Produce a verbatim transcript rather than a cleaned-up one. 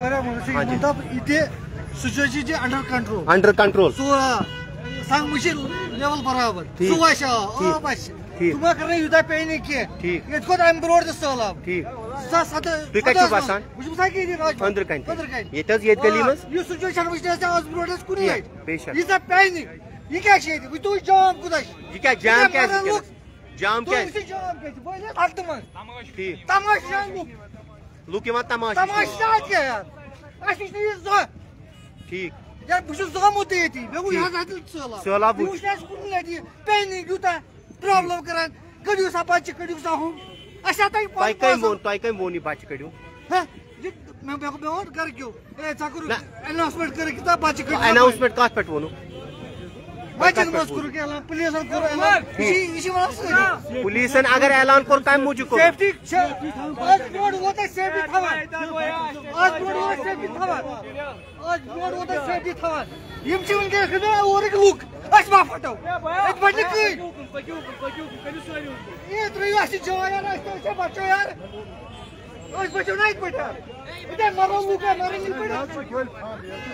ہاں جی۔ مطلب، یہِ تہِ سُہ چھُ، یہِ چھُ under control۔ Under control۔ سُہ، آ، سنگ مٔشیٖد level برابر۔ ٹھیٖک۔ سُہ وَسہِ، آ، ٹھیٖک۔ آب وَسہِ۔ ٹھیٖک۔ ژٕ ما کَرنَے یوٗتاہ panic کینٛہہ۔ ٹھیٖک۔ ییٚتہِ کھوٚت اَمہِ برونٛٹھ تہِ سہلاب۔ ٹھیٖک۔ زٕ ساس سَداہ، تُہۍ کَتہِ چھِو سَداہَس بسان؟ منٛز۔ بہٕ چھُس بَسان ییٚتی راج-، أنٛدرٕ کَنہِ۔ أنٛدرٕ کَنہِ۔ ییٚتہِ حظ، ییٚتہِ گلی آ، منٛز؟ یُس سُہ چھُ، چھَنہٕ وٕچھنَس تہِ آز برونٛٹھ اَسہِ کُنی ٹھیٖک۔ لَٹہِ۔ بے شک۔ ییٖژاہ panic۔ یہِ کیٛاہ چھِ ییٚتہِ؟ وٕچھ تُہۍ جام کوٗتاہ چھُ۔ یہِ کیٛاہ جام ییٚتہِ کیٛازِ مَران چھِ لُکھ۔ جام تُہۍ کیٛازِ؟ وٕچھِو جام کیٛاہ چھُ؟ بہٕ ٲسۍ اَتھ تِمَن۔ ٹھیٖک۔ تَماشہٕ چھِ اَتھ لُکھ۔ لُکھ یِوان تماشہٕ وٕچھنہِ۔ تماشہٕ چھِ اَتھ کیٛاہ یار؟ اَسہِ وٕچھ نہٕ یہِ زانٛہہ۔ ٹھیٖک۔ یار، بہٕ چھُس زامُت تہِ ییٚتی۔ مےٚ وٕچھ ٹھیٖک۔ حظ اَتہِ ژٲلاب۔ ژٲلاب یہِ وٕچھ۔ وٕچھ نہٕ اَسہِ کُنہِ لَٹہِ یہِ panic یوٗتاہ problem کَران۔ کٔڑِو سا بَچہِ، کٔڑِو سا ہُم۔ اَسہِ ہا تۄہہِ تۄہہِ کٔمۍ پَتہ۔ ووٚن، تۄہہِ کٔمۍ ووٚن یہِ بَچہِ کٔڑِو؟ ہہ؟ یہِ مےٚ، مےٚ، مےٚ ووٚن گَرِکیو۔ اے، ژےٚ کوٚرُتھ نہ۔ Announcement کٔرٕکھ یہِ تہٕ بَچہِ کٔڑِو۔ Announcement کَتھ پٮ۪ٹھ ووٚنُکھ؟ بَچَن منٛز کوٚرُکھ اعلان، پُلیٖسَن کوٚر اعلان۔ یہِ چھِ، یہِ چھِ وَنان سٲری۔ پُلیٖسَن اگر اعلان کوٚر، کَمہِ موٗجوٗب کوٚر؟ Safety چھِ۔ آز برونٛٹھ ووت اَسہِ safety تھاوان۔ آز برونٛٹھ ووت اَسہِ safety تھاوان۔ آز برونٛٹھ ووت اَسہِ safety تھاوان۔ یِم چھِ وٕنکیٚنَس گٔمٕتۍ اورٕکۍ لُکھ۔ أسۍ ما پھٹو؟ أسۍ پھٹنہٕ کٕہٕنۍ۔ یے ترٛٲیِو اَسہِ یہِ جاے یار، أسۍ تہِ، أسۍ تہِ بَچو یار۔ أسۍ بَچو نہ یِتھ پٲٹھۍ یار۔ ییٚتہِ مَرو لُکھ، مَرن یِتھ پٲٹھۍ۔